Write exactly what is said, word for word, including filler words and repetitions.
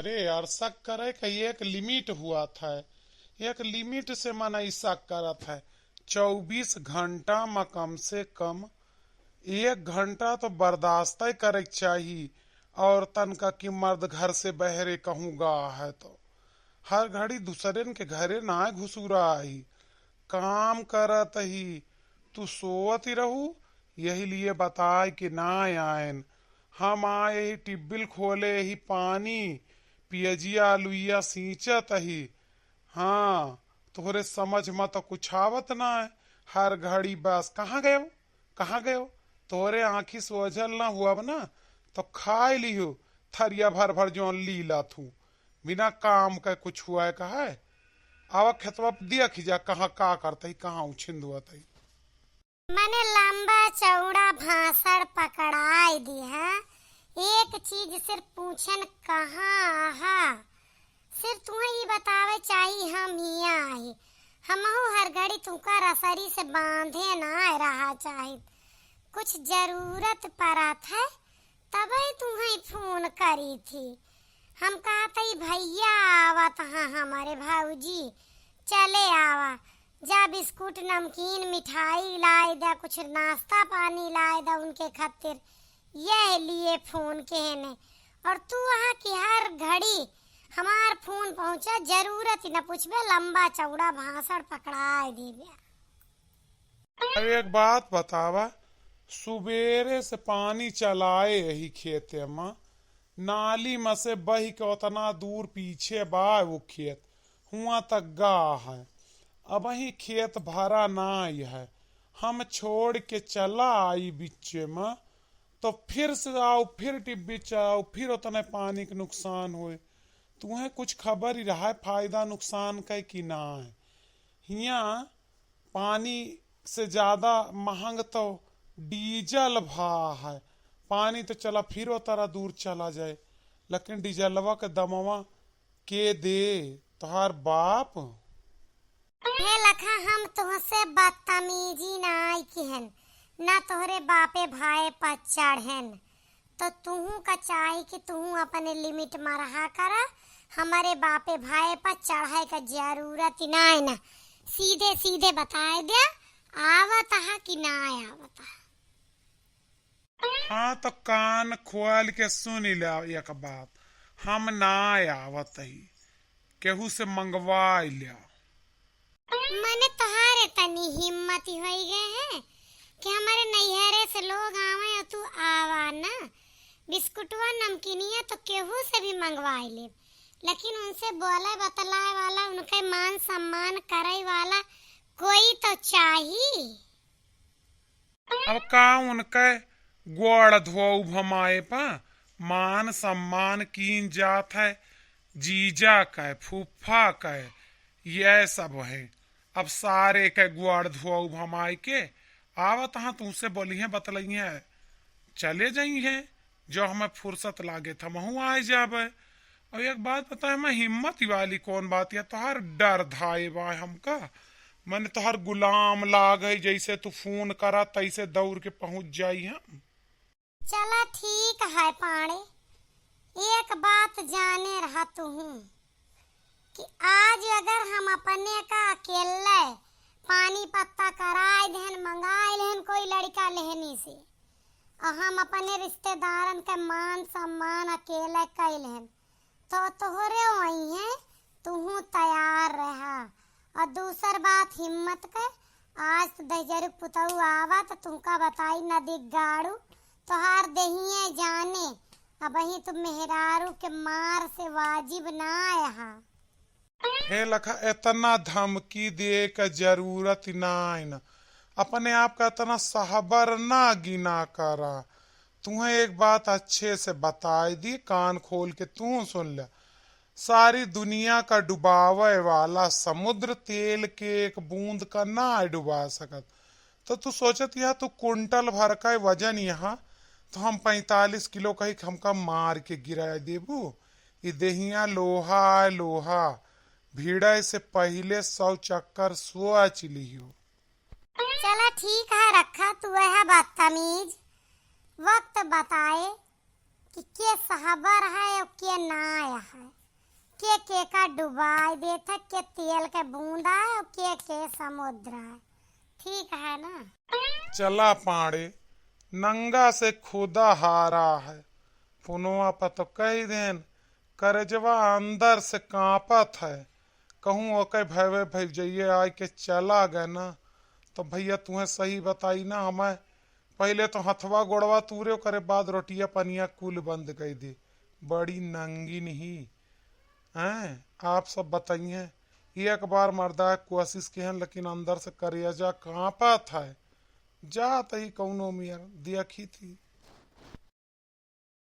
अरे यार, शक करे का एक limit हुआ था, एक limit से मनई शक करत है। चउबीस घंटा में कम से कम एक घंटा तो बर्दाश्त करे के चाही औरतन का कि मर्द घर से बहरे कहूँ गा है तो। हर घड़ी दूसरन के घरे ना घुसुरा ही, काम करत ही, तू सोवत ही रहू, यही लिए बताए कि ना आयन। हम आए ही टिब्बिल खोले ही पानी, पियजिया लुइया सींचत ही। हाँ, तोहरे समझ में तो कुछ आवत ना है। हर घड़ी बस कहाँ गयो, कहाँ गयो? तोहरे आँखी सोझल ना हुआ ना, तो खाए लिहो थरिया भर भर जौन लीला थू, बिना काम का कुछ हुआ है कहा है? आवा खेतवा पे देखी जा, कहाँ का करत ही, कहाँ उछिंद हुआ तही। मने लंबा चौड़ा भाषण पकड़ाए दिहा। एक चीज सिर्फ पूछन, कहाँ आहा? सिर्फ तुहें ई बतावे चाही हम हियाँ आही। हमहू हर घड़ी तुका रसरी से बांधे ना रहा चाहित। कुछ जरूरत परत है तबे तुहें फोन करी थी। हम कहत ही भैया आवत हाँ हमरे भौजी, चले आवा, जा बिस्कुट नमकीन मिठाई लाए दा, कुछ नाश्ता पानी लाए दा उनके खातिर, यह लिए फोन केहने। और तू वहाँ की हर घड़ी हमार फोन पहुँचा, जरूरत ही न पूछबे, लंबा चौड़ा भाषण पकड़ाए देबे। अब एक बात बतावा, सुबेरे से पानी चलाए यही खेते में, नाली में से बही के उतना दूर पीछे बा वो खेत, हुआ तक गा है। अब ही खेत भरा ना आई है, हम छोड़ के चला आई बिच्चे में, तो फिर से आओ, फिर टिब्बी चलाओ, फिर उतने पानी के नुकसान होए। तुहें कुछ खबर ही रहा है फायदा नुकसान का कि ना है? हियाँ पानी से ज्यादा महंग तो डीजल भा है। पानी तो चला फिर ओतरा दूर चला जाए, लेकिन डीजलवा के दमवा के दे? तोहार बाप। हे लखा, हम तुहसे बदतमीजी नाई किहन, ना तोहरे बापे भाए पर चढ़ेन। तो तुहू का चाही कि तुहू अपने limit में रहा करा, हमरे बापे भाए पर चढ़े का जरूरत ही नाई ना। सीधे सीधे बताए दे, आवत हा कि ना आवत हा। हाँ, तो कान खोल के सुन ल्या एक बात, हम ना आवत ही, केहू से मंगवा ल्या। मने तोहारे तनी हिम्मत ही होई गए है कि हमरे नैहरे से लोग आवे और तू आवा ना। बिस्कुटवा नमकीनिया तो केहू से भी मंगवाई लेब, लेकिन उनसे बोले बतलाए वाला, उनके मान सम्मान करे वाला कोई तो चाही। अब का उनके गोड़ धोउब हम आए पा? मान सम्मान कीन जात है, जीजा के, फूफा के, ये सब है। अब सारे के गोड़ धोउब हम आए के, आवत हाँ तुमसे बोली हैं, बतलाई हैं, चले जाई हैं। जो हमें फुर्सत लागे त हमहू आए जाबे। और एक बात बताए, मैं हिम्मत वाली कौन बात या तोहार डर धाए बा हमका? मने तोहार गुलाम लाग है, जैसे तू फोन करा तैसे दौड़ के पहुँच जाई हम। चला ठीक है पाड़े, एक बात जाने रहा तुहू कि आज अगर हम अपने का अकेले पानी पत्ता कराए देहन, मंगाए लेहन कोई लड़का लेहनी से, और हम अपने रिश्तेदारन के मान सम्मान अकेले कइ लेहन, तो तोहरे वही है, तुहू तैयार रहा। और दूसर बात हिम्मत के, आज तो दहिजरू पुतऊ आवा तो तुमका बताई नदी गाड़ू, तोहार देहिए जाने, अबही तो मेहरारू के मार से वाजिब ना आया। हे लखा, इतना धमकी दे का जरूरत ना है ना, अपने आप का इतना सहबर ना गिना करा। तुहें एक बात अच्छे से बताई दी, कान खोल के तू सुन ले। सारी दुनिया का डुबावे वाला समुद्र तेल के एक बूंद का ना डुबा सकत। तो तू सोचत यह तू कुंटल भर का वजन यहाँ, तो हम पैंतालीस किलो कही हमका मार के गिरा देबू? ई देहिया लोहा है, लोहा। भिड़े से पहिले सौ चक्कर सोच लियो। चला ठीक है, रखा तू है बदतमीज। वक्त बताए, कि के सहबर है और के नाय है, के के का डुबाई देत है, के तेल के बूंदा है और के के समुद्र है। ठीक है ना? चला पाड़े, नंगा से खुदा हारा है। पुनवा पर तो कही देन, करेजवा अंदर से कांपत है। कहूँ ओके भयवे भैजइये आय के चला गए ना, तो भैया तुहें सही बताई ना, हमें पहिले तो हथवा गोड़वा तूरे, ओकरे बाद रोटिया पनिया कुल बंद कइ दे। बड़ी नंगिन ही हैं, आप सब बताइए। एक बार मर्दा कोशिश किहन, लेकिन अंदर से करेजा कांपत है। जात ही कौनो मियर देखी थी।